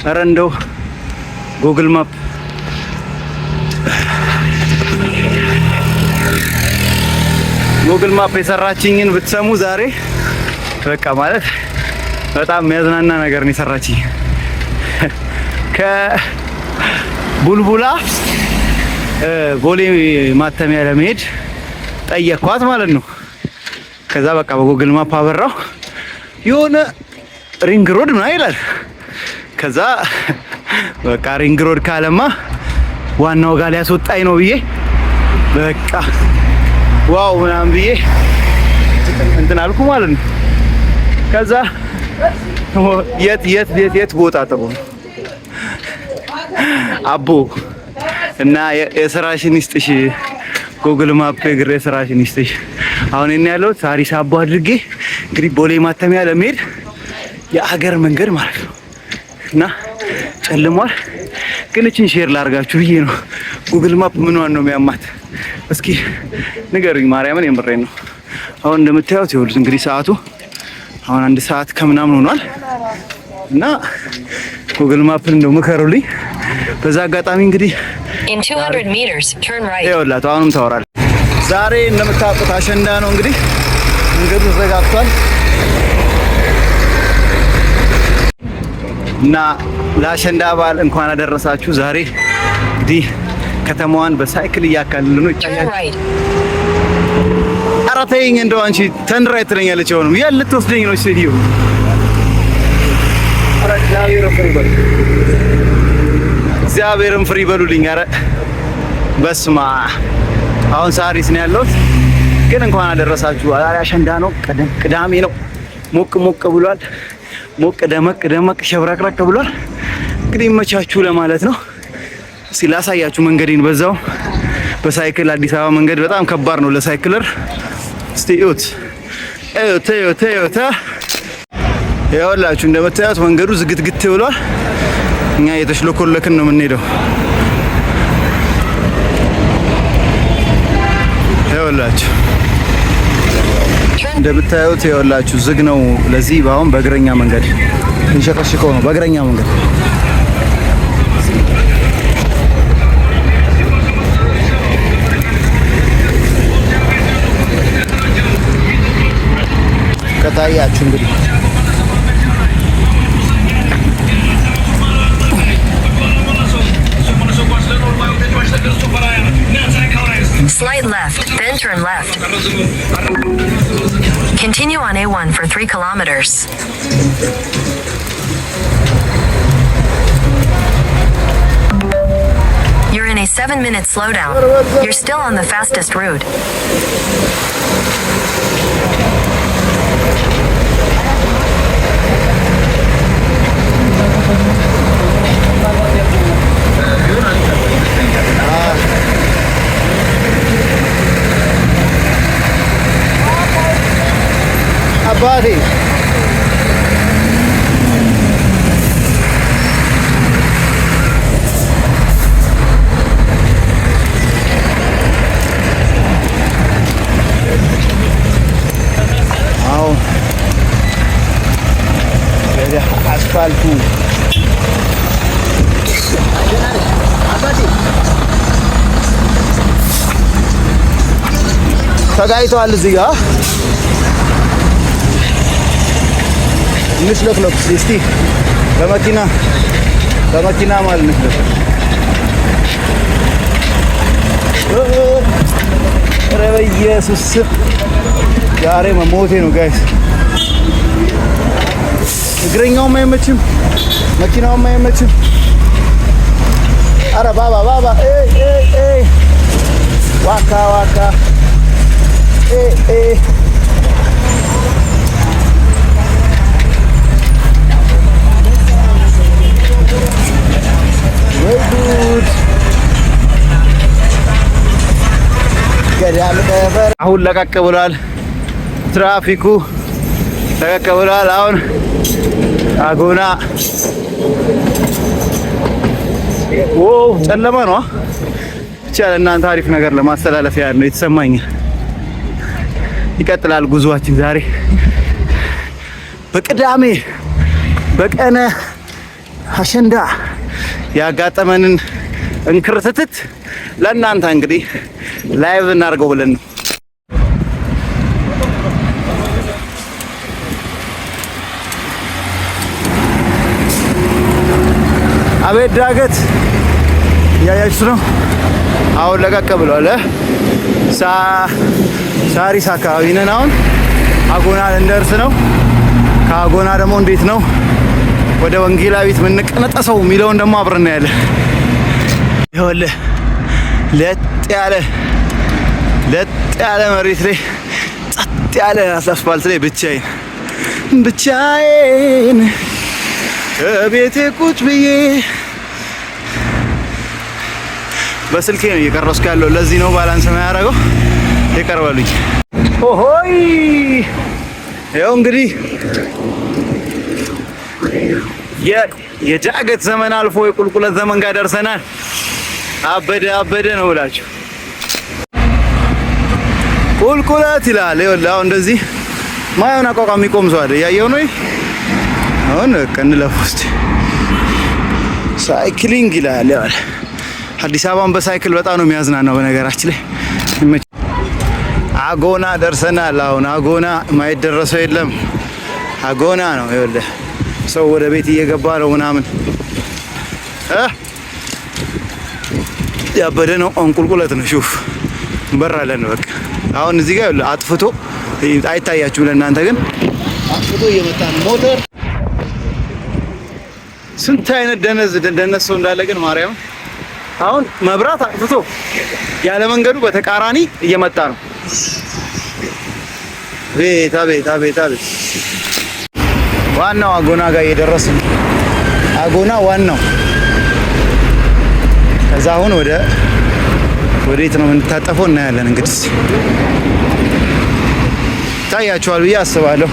ኧረ እንደው Google Map፣ Google Map የሰራችኝን ብትሰሙ ዛሬ በቃ ማለት በጣም የሚያዝናና ነገር ነው የሰራችኝ። ከቡልቡላ ቦሌ ማተሚያ ለመሄድ ጠየኳት ማለት ነው። ከዛ በቃ በ Google Map አበራው፣ የሆነ ring road ምናምን ይላል። ከዛ በቃ ring road ካለማ ዋናው ጋር ሊያስወጣኝ ነው ብዬ በቃ wow ምናምን ብዬ እንትን አልኩ ማለት ነው። ከዛ የት የት የት የት ቦታ ጥሩ ነው አቦ እና የስራሽን ይስጥሽ Google Map፣ እግር የስራሽን ይስጥሽ። አሁን እኔ ያለሁት ሳሪስ አቦ አድርጌ እንግዲህ ቦሌ ማተሚያ ለመሄድ የአገር መንገድ ማለት ነው እና ጨልሟል። ግን እችን share ላርጋችሁ ብዬ ነው። Google Map ምኗን ነው የሚያማት? እስኪ ንገሩኝ። ማርያምን የምሬን ነው። አሁን እንደምታዩት ይኸውልህ እንግዲህ ሰዓቱ አሁን 1 ሰዓት ከምናምን ሆኗል እና Google Map ን እንደው ምከሩልኝ። በዛ አጋጣሚ እንግዲህ In 200 meters, turn right. ይኸውላችሁ አሁንም ታወራለህ። ዛሬ እንደምታውቁት አሸንዳ ነው፣ እንግዲህ መንገዱ ተዘጋግቷል እና ለአሸንዳ በዓል እንኳን አደረሳችሁ። ዛሬ እንግዲህ ከተማዋን በሳይክል እያካለሉ ነው Turn ይታያል። right. ኧረ ተይኝ እንደው አንቺ turn right ትለኛለች። አሁንም የት ልትወስደኝ ነው ሴትዮ? ኧረ እግዚአብሔርን ፍሪ በሉ፣ እግዚአብሔርን ፍሪ በሉልኝ። ኧረ በስመ አብ፣ አሁን ሳሪስ ነው ያለሁት፣ ግን እንኳን አደረሳችሁ። ዛሬ አሸንዳ ነው፣ ቅዳሜ ነው። ሞቅ ሞቅ ብሏል። ሞቅ ደመቅ ደመቅ ሸብረቅረቅ ብሏል። እንግዲህ ይመቻችሁ ለማለት ነው። እስኪ ላሳያችሁ መንገዴን በዛው በሳይክል። አዲስ አበባ መንገድ በጣም ከባድ ነው ለ cycler። እስቲ እዩት እዩት እዩት እዩት። ይኸውላችሁ እንደምታዩት መንገዱ ዝግትግት ብሏል። እኛ እየተሽሎኮለክን ነው የምንሄደው። ይኸውላችሁ እንደምታዩት ይኸውላችሁ ዝግ ነው። ለዚህ አሁን በእግረኛ መንገድ እንሸቀሽቀው ነው በእግረኛ መንገድ። ከታያችሁ እንግዲህ Slight left, then turn left. Continue on A1 for 3 kilometers. You're in a 7-minute slowdown. You're still on the fastest route. አባቴ አሁን ወደ አስፋልቱ ተጋይተዋል። እዚህ ጋር እንሽለክለክ እስቲ በመኪና በመኪና ማለት እንሽለክ። ኧረ በኢየሱስ ስም ዛሬ መሞቴ ነው guys። እግረኛውም አይመችም፣ መኪናውም አይመችም። አረ ባባ ባባ ዋካ ዋካ ኤ ኤ ወይ ጉድ፣ ገዳም ጠፈር። አሁን ለቀቅ ብሏል። ትራፊኩ ለቀቅ ብሏል። አሁን አጎና ኦ ጨለማ ነው። ብቻ ለእናንተ አሪፍ ነገር ለማስተላለፍ ያህል ነው የተሰማኝ። ይቀጥላል ጉዟችን ዛሬ በቅዳሜ በቀነ አሸንዳ ያጋጠመንን እንክርትትት ለእናንተ እንግዲህ live እናድርገው ብለን ነው። አቤት ዳገት እያያችሁት ነው። አሁን ለቀቅ ብሏል። ሳሪስ አካባቢ ነን። አሁን አጎና ልንደርስ ነው። ከአጎና ደግሞ እንዴት ነው ወደ ወንጌላዊት የምንቀነጠሰው የሚለውን ደግሞ አብረን እናያለን። ይኸውልህ ለጥ ያለ ለጥ ያለ መሬት ላይ ጸጥ ያለ አስፋልት ላይ ብቻዬን ብቻዬን ከቤቴ ቁጭ ብዬ በስልኬ ነው እየቀረጽኩ ያለው። ለዚህ ነው balance የማያደርገው። ይቀርበሉኝ። ኦሆይ ይኸው እንግዲህ የዳገት ዘመን አልፎ የቁልቁለት ዘመን ጋር ደርሰናል። አበደ አበደ ነው ብላችሁ ቁልቁለት ይላል። ይኸውልህ አሁን እንደዚህ ማየውን አቋቋም የሚቆም ሰው አለ። እያየው ነው። አሁን በቃ እንለፍ ውስጥ cycling ይላል። ይኸውልህ አዲስ አበባን በሳይክል በጣም ነው የሚያዝናናው። በነገራችን ላይ አጎና ደርሰናል። አሁን አጎና ማይደረሰው የለም። አጎና ነው። ይኸውልህ ሰው ወደ ቤት እየገባ ነው ምናምን እ ያበደ ነው። ቁልቁለት ነው። ሹፍ እንበራለን። በቃ አሁን እዚህ ጋር ይኸውልህ አጥፍቶ አይታያችሁም ለእናንተ ግን አጥፍቶ እየመጣ ነው ሞተር። ስንት አይነት ደነዝ ደነዝ ሰው እንዳለ ግን ማርያም አሁን መብራት አጥፍቶ ያለ መንገዱ በተቃራኒ እየመጣ ነው። አቤት አቤት አቤት አቤት! ዋናው አጎና ጋር እየደረስን ነው። አጎና ዋናው። ከዛ አሁን ወደ ወዴት ነው የምንታጠፈው እናያለን። እንግዲህ ይታያችኋል ብዬ አስባለሁ።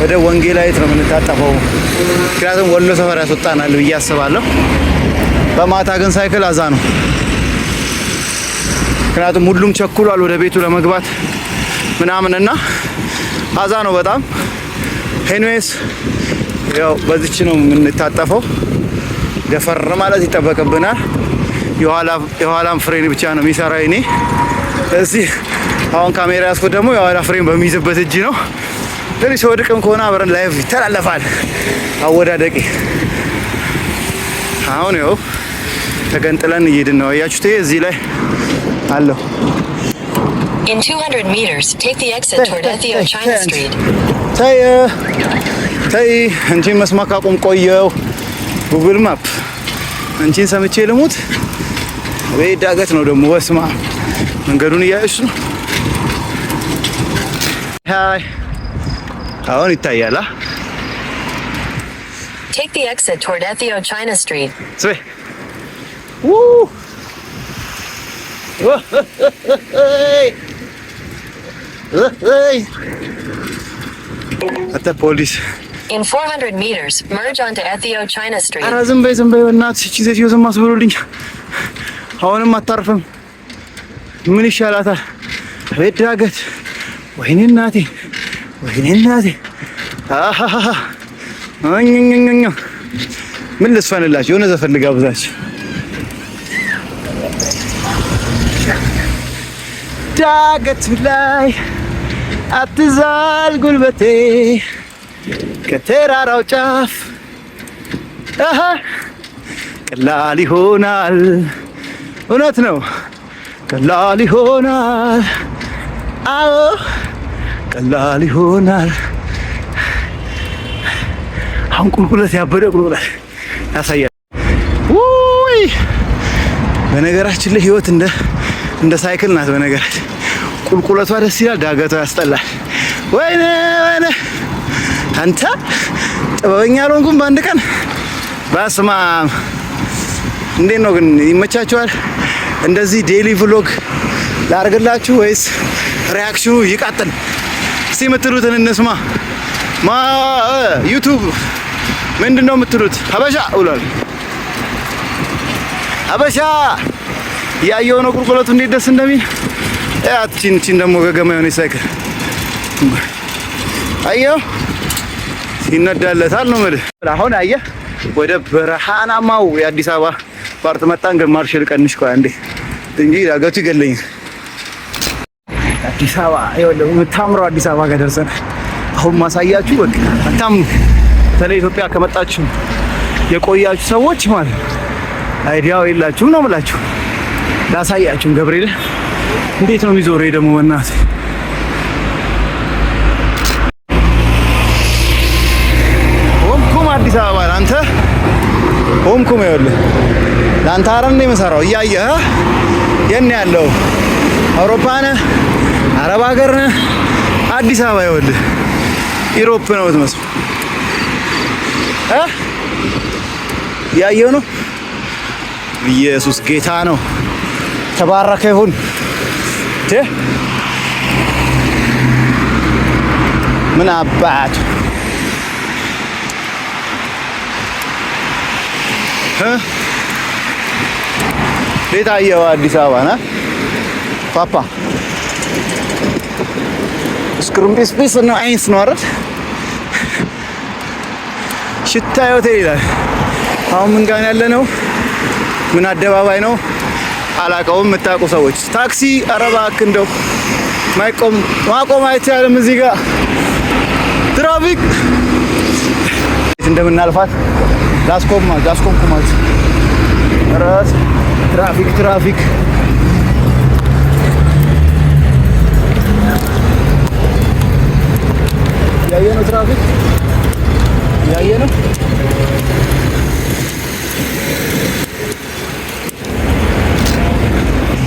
ወደ ወንጌላዊት ነው የምንታጠፈው። ምክንያቱም ወሎ ሰፈር ያስወጣናል ብዬ አስባለሁ። በማታ ግን ሳይክል አዛ ነው። ምክንያቱም ሁሉም ቸኩሏል ወደ ቤቱ ለመግባት ምናምን እና አዛ ነው በጣም። Anyways ያው በዚች ነው የምንታጠፈው። ደፈር ማለት ይጠበቅብናል። የኋላም ፍሬን ብቻ ነው የሚሰራ የኔ። እዚህ አሁን ካሜራ ያዝኩት ደግሞ የኋላ ፍሬን በሚይዝበት እጅ ነው። ትንሽ ወድቅም ከሆነ አብረን live ይተላለፋል። አወዳደቂ አሁን ይኸው ተገንጥለን እየሄድን ነው። አያችሁት? እዚህ ላይ አለው። In 200 meters, take the exit toward Ethio China Street. ተይ ተይ፣ አንቺን መስማት ካቆም ቆየው። Google Map አንቺን ሰምቼ ልሙት። ወይ ዳገት ነው ደግሞ። በስማ መንገዱን እያየሽ ነው። Hi አሁን ይታያል። Take the exit toward Ethio China Street. ስቤ ው አንተ ፖሊስ In 400 meters, merge onto Ethio China Street. ኧረ ዝም በይ ዝም በይ በእናትሽ። እቺ ሴትዮ ዝም አስብሉልኝ። አሁንም አታርፍም። ምን ይሻላታል? አቤት ዳገት! ወይኔ እናቴ፣ ወይኔ እናቴ! አሃሃ እኝኝኝኝ። ምን ልስፈንላችሁ? የሆነ ዘፈን ልጋብዛችሁ። ዳገቱ ላይ አትዛል ጉልበቴ ከተራራው ጫፍ አሃ ቀላል ይሆናል። እውነት ነው፣ ቀላል ይሆናል። አዎ ቀላል ይሆናል። አሁን ቁልቁለት ያበደ ቁልቁለት ያሳያል። ውይ በነገራችን ላይ ህይወት እንደ ሳይክል ናት። በነገራችን ቁልቁለቷ ደስ ይላል፣ ዳገቷ ያስጠላል። ወይኔ ወይኔ አንተ ጥበበኛ አልሆንኩም በአንድ ቀን። በስመ አብ። እንዴት ነው ግን ይመቻችኋል? እንደዚህ daily vlog ላርግላችሁ ወይስ reaction ኑ ይቀጥል? እስቲ የምትሉትን እንስማ። ማ YouTube ምንድን ነው የምትሉት? ሀበሻ ብሏል። ሀበሻ ያየው ነው ቁልቁለቱ እንዴት ደስ እንደሚል። ያቺን ቺን ደግሞ ገገማ የሆነ ሳይክል አየው ይነዳለታል ነው የምልህ። አሁን አየህ ወደ በረሃናማው የአዲስ አበባ part መጣን። ግን ማርሽ ልቀንሽ፣ ቆይ አንዴ እንጂ ዳገቱ ይገለኛል። አዲስ አበባ ይኸውልህ፣ የምታምረው አዲስ አበባ ጋር ደርሰናል። አሁን ማሳያችሁ በቃ አታምኑ። በተለይ ኢትዮጵያ ከመጣችሁ የቆያችሁ ሰዎች ማለት idea ው የላችሁም ነው የምላችሁ። ላሳያችሁም ገብርኤል እንዴት ነው የሚዞረው ደግሞ በእናትህ። ሆምኩም አዲስ አበባ ለአንተ ሆምኩም ይኸውልህ ለአንተ አረን ነው የምሰራው። እያየህ የት ነው ያለው? አውሮፓ ነህ? አረብ ሀገር ነህ? አዲስ አበባ ይኸውልህ Europe ነው የምትመስለው እ ያየው ነው። ኢየሱስ ጌታ ነው። ተባረከ ይሁን። ምን አባቱ እ እንዴት አየኸው አዲስ አበባ ና ፓፓ? ስክሩምፒስ ነው አይንስ ነው አይደል? ሽታዬ ሆቴል ይላል። አሁን ምን ጋር ያለ ነው? ምን አደባባይ ነው አላውቀውም። የምታውቁ ሰዎች ታክሲ፣ ኧረ እባክህ እንደው ማይቆም ማቆም አይቻልም። እዚህ ጋር ትራፊክ እንደምናልፋት ላስቆም ላስቆምኩ ማለት ኧረ ትራፊክ ትራፊክ ያየ ነው፣ ትራፊክ ያየ ነው።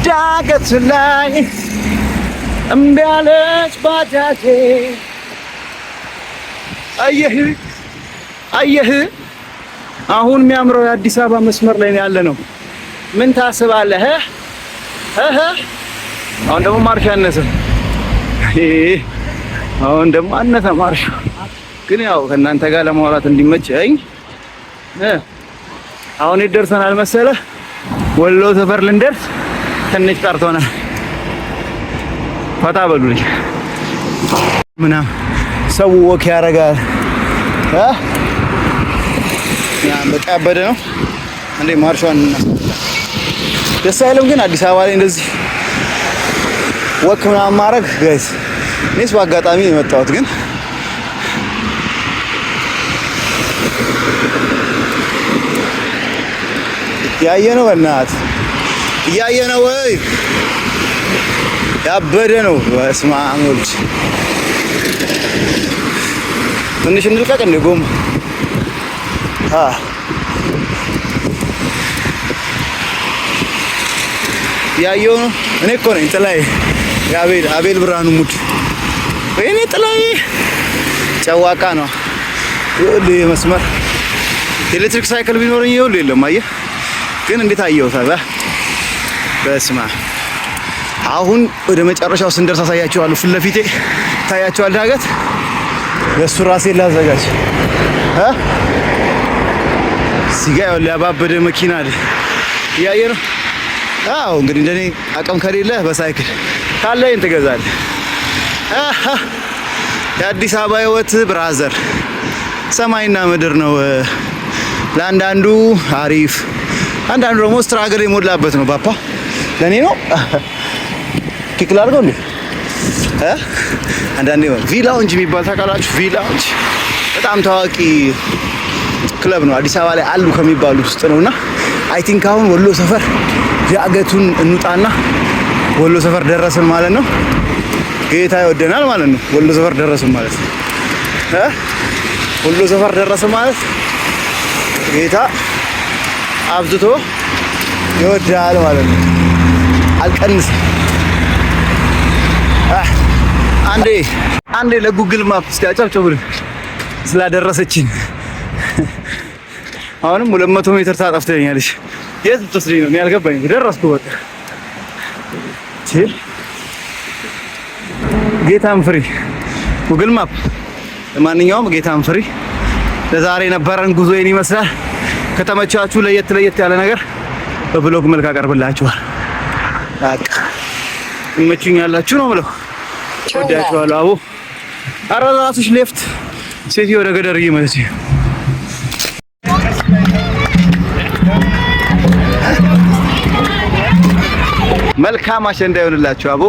ዳገት ላይ እምቢ አለች ባጃጄ። አየህ አየህ፣ አሁን የሚያምረው የአዲስ አበባ መስመር ላይ ያለ ነው። ምን ታስባለህ? እህ አሁን ደግሞ ማርሽ አነሰ። አሁን ደግሞ አነሰ ማርሽ። ግን ያው ከእናንተ ጋር ለማውራት እንዲመቸኝ አሁን የት ደርሰናል መሰለህ? ወሎ ሰፈር ልንደርስ ትንሽ ቀርቶናል። ፈታ በሉልኝ ምናምን ሰው walk ያደርጋል። በቃ ያበደ ነው እንዴ። ማርሿን ደስ አይልም? ግን አዲስ አበባ ላይ እንደዚህ walk ምናምን ማድረግ guys፣ እኔስ በአጋጣሚ የመጣሁት ግን ያየ ነው። በእናትህ እያየ ነው ወይ ያበደ ነው። በስመ አብ ወልድ። ትንሽ እንልቀቅ እንደ ጎማ። ያየው ነው። እኔ እኮ ነኝ ጥላዬ፣ የአቤል አቤል ብርሃኑ ሙድ። ወይኔ ጥላዬ ጨዋቃ ነው። ይኸውልህ መስመር ኤሌክትሪክ ሳይክል ቢኖረኝ ይኸውልህ የለም። አየህ ግን እንዴት አየሁት? በስመ አብ። አሁን ወደ መጨረሻው ስንደርስ አሳያችኋለሁ። ፊት ለፊቴ ይታያችኋል ዳገት። ለሱ ራሴን ላዘጋጅ እ እዚህ ጋ ይኸውልህ ያባበደ መኪና አለ። እያየ ነው። አዎ እንግዲህ እንደኔ አቅም ከሌለ በሳይክል ካለ ይሄን ትገዛለህ። የአዲስ አበባ ህይወት brother ሰማይና ምድር ነው። ለአንዳንዱ አሪፍ፣ አንዳንዱ ደግሞ struggle የሞላበት ነው። ባፓ ለእኔ ነው kick ላድርገው እንዴ? አንዳንዴ V Lounge የሚባል ታውቃላችሁ? V Lounge በጣም ታዋቂ ክለብ ነው። አዲስ አበባ ላይ አሉ ከሚባሉት ውስጥ ነውና I think አሁን ወሎ ሰፈር ዳገቱን እንውጣና ወሎ ሰፈር ደረስን ማለት ነው። ጌታ ይወደናል ማለት ነው። ወሎ ሰፈር ደረስን ማለት ነው። ወሎ ሰፈር ደረስን ማለት ጌታ አብዝቶ ይወዳል ማለት ነው። አልቀንስም። አንዴ አንዴ ለ Google Map እስኪ አጨብጭቡልኝ ስላደረሰችኝ። አሁንም 200 ሜትር ታጠፍተኛለች። የት ልትወስደኝ ነው? ያልገባኝ። ደረስኩ በቃ። ጌታን ፍሪ Google Map። ለማንኛውም ጌታን ፍሪ። ለዛሬ የነበረን ጉዞ ይህን ይመስላል። ከተመቻችሁ ለየት ለየት ያለ ነገር በ vlog መልክ አቀርብላችኋል። በቃ ይመቹኛላችሁ ነው ብለው Turn left. ወዳችኋለሁ። አቦ ኧረ ራስሽ left። ሴትዮ ወደ ገደር እየመለች። መልካም አሸንዳ ይሆንላችሁ አቦ።